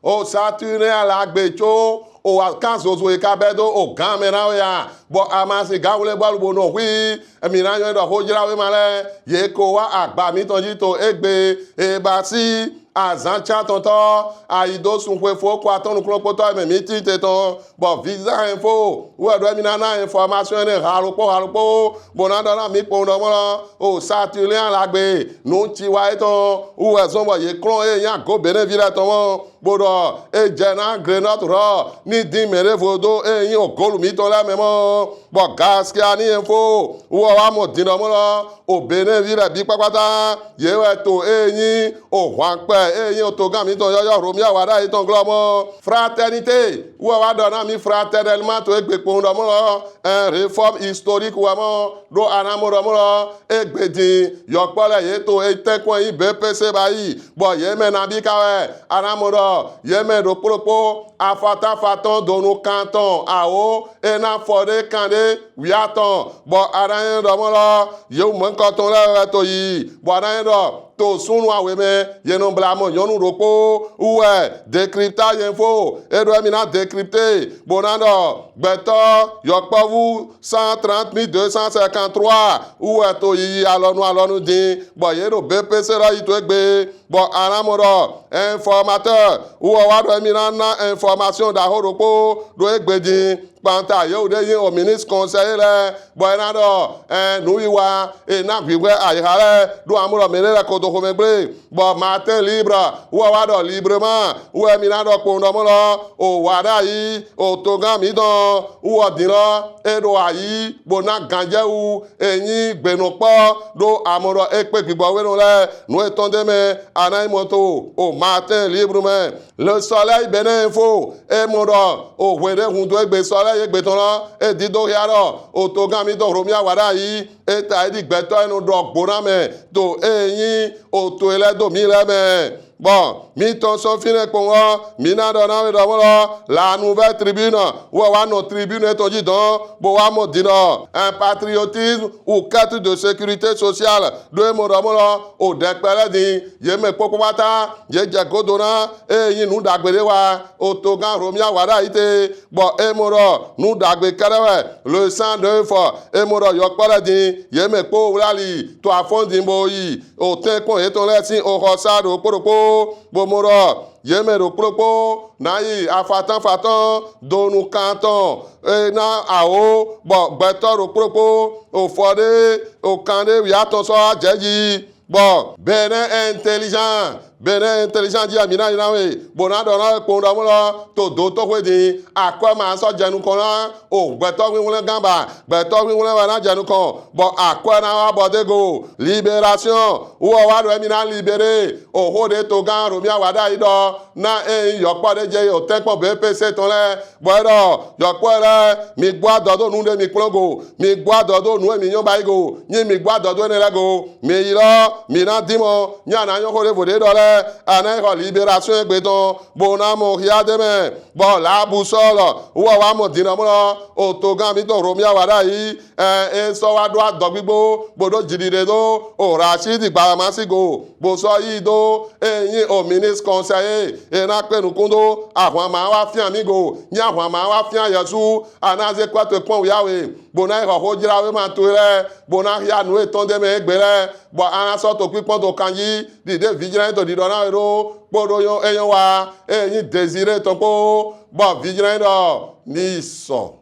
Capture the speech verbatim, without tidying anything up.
O Saturnin Alagbe tso o wa kan zozo e ka bɛ do o gan mɛ na we ya. Bɔ a ma si gan wle bɔlu bo nɔ hui. Emi na nyɔ dɔ xojlawema lɛ ye ko wa agba mitɔn ji to egbe e ba si azan can tɔntɔ ayi do sun xwe fo ko atɔn nukunlɔkpotɔ mɛ mi tin te tɔn. Bɔ Visa Info wɛ ɖɔ emi na na information ne halokpo halokpo bo na ɖɔ na mi kpɔn ɖɔ mɔ lɔ o Saturnin Alagbe nu ci wa etɔn wɛ zɔn bɔ ye klɔn e nya go Benin vi lɛ tɔn mɔ bo ɖɔ e jɛ na Grenot rɔ ni din mɛ ɖevo do e nyi o golu mitɔn lɛ mɛ mɔ. Bɔ Gaskiya ni Info wɔ wa mɔ din ɖɔ mɔ lɔ o Benin vi lɛ bi kpakpata ye wɛ to e nyi o hwankpɛ e nyi o togan mitɔn yɔyɔ Romuald Wadagni tɔn glɔ mɔ. Fraternité wɔ wa ɖɔ na mi fraternellement to egbe kpɔn ɖɔ mɔ lɔ un réforme historique wɛ mɔ ɖo anamɔ ɖɔ mɔ lɔ egbe din yɔkpɔ lɛ ye to etɛnkpɔn yi B P C ba yi bɔ ye mɛ na bi ka wɛ anamɔ ɖɔ ye mɛ ɖokpo ɖokpo afɔtafatɔn donu kantɔn awo ena fɔ ɖe kan ɖe wiatɔn bɔ ananyɛ ɖɔ mɔ lɔ yewu mɛkɔtɔn lɛ wɛ to yi bɔ ananyɛ ɖɔ to sunu awe mɛ ye nɔ bla mɔ nyɔnu ɖokpo wɛ Décryptage Info e ɖɔ emi na décrypter bo na ɖɔ gbɛtɔ yɔkpɔvu cent trente mille deux cent cinquante-trois wɛ to yiyi alɔnu alɔnu din bɔ ye ɖo B P C lɔ yi to egbe bɔ anamɔ ɖɔ Informateur wɔ wa ɖɔ emi na na information ɖaxo ɖokpo ɖo egbe din kpanta yewu ɖe nyi o ministre conseiller lɛ bɔ ena ɖɔ ɛn nuwiwa ena hwihwɛ ayiha lɛ ɖo amɔ ɖɔ mɛ ɖe lɛ kodo xomɛ gble bɔ Matin Libre wɔ wa ɖɔ librement wɔ emi na ɖɔ kpɔn ɖɔ mɔ lɔ o Wadagni o togan mitɔn wɔ din lɔ e ɖo ayi bo na ganjɛ wu e nyi gbenɔkpɔ ɖo amɔ ɖɔ e kpe gbigbɔ wenu lɛ nu etɔn de mɛ ana yi mɔ to o Matin Libre mɛ. Le Soleil Benin Info e mɔ ɖɔ o hwe ɖe hun do egbe Soleil egbe tɔn lɔ e dido hia ɖɔ o togan mitɔn Romuald Wadagni e ta e ɖi gbɛtɔ e nɔ ɖɔ gbona mɛ to e nyi o to e lɛ do mi lɛ mɛ. Bɔ mi tɔn sɔn finɛ kpɔn wɔ mi na ɖɔ na we ɖɔ mɔ lɔ La Nouvelle Tribune wɔ wa nɔ tribune etɔn ji dɔn bo wa mɔ din ɖɔ un patriotisme ou quête de sécurité sociale ɖo e mɔ ɖɔ mɔ lɔ o ɖɛkpɛ lɛ din ye mɛ kpokpo kpata ye jɛ godo na e nyi nu ɖagbe ɖe wa o togan Romuald Wadagni te bɔ e mɔ ɖɔ nu ɖagbe kɛɖɛ wɛ Le Cent Neuf e mɔ ɖɔ yɔkpɔ lɛ din ye mɛ kpo wlali to afɔn din bo yi o tɛnkpɔn yetɔn lɛ sin o xɔsa ɖokpo ɖokpo bo mɔ ɖɔ ye mɛ ɖokpo ɖokpo na yi afatɔn fatɔn donu kantɔn e na awo bɔ gbɛtɔ ɖokpo ɖokpo o fɔ ɖe o kan ɖe wiatɔn sɔ ajɛ ji bɔ Benin Intelligent Benin Intelligent ji ami na yi na we bo na ɖɔ na we kpɔn ɖɔ mɔ lɔ to do to xwe din akɔ ma sɔ jɛ nukɔn na o gbɛtɔ hwihwlɛn gan ba gbɛtɔ hwihwlɛn wɛ na jɛ nukɔn bɔ akɔ na wa bɔ de go Libération wɔ wa ɖɔ emi na libéré o xo ɖe togan Romuald Wadagni ɖɔ na e yɔkpɔ ɖe jɛ o tɛnkpɔn B P C tɔn lɛ bɔ e ɖɔ yɔkpɔ lɛ mi gbɔ adɔ do nu ɖe mi kplɔn go mi gbɔ adɔ do nu e mi nyɔ ba yi go nyi mi gbɔ adɔ do ene lɛ go mi yi lɔ mi na di mɔ nya na nyɔ xo ɖe vo ɖe ɖɔ lɛ ana yi xɔ Libération egbe tɔn bo na mɔ xia de mɛ bɔ La Boussole wɔ wa mɔ din ɖɔ mɔ lɔ o togan mitɔn Romuald Wadagni ɛ e sɔ wa ɖo adɔ gbigbo bo ɖo jiɖiɖe do o Rachid Gbalamasi go bo sɔ yi do e nyi o ministre conseiller e na kpe nukun do ahwan ma wa fian mi go nyi ahwan ma wa fian Yesu ana ze kɔ to kpɔn wiawe bo na yi xɔ xojlawema towe lɛ bo na xia nu etɔn de mɛ egbe lɛ bɔ ana sɔ to kpikpɔn to kanji ɖiɖe vijlɛ to ɖiɖɔ na we ɖo kpo ɖo yɔn eyɔn wa e nyi Désiré tɔn kpo bɔ vijlɛ ɖɔ ni sɔ.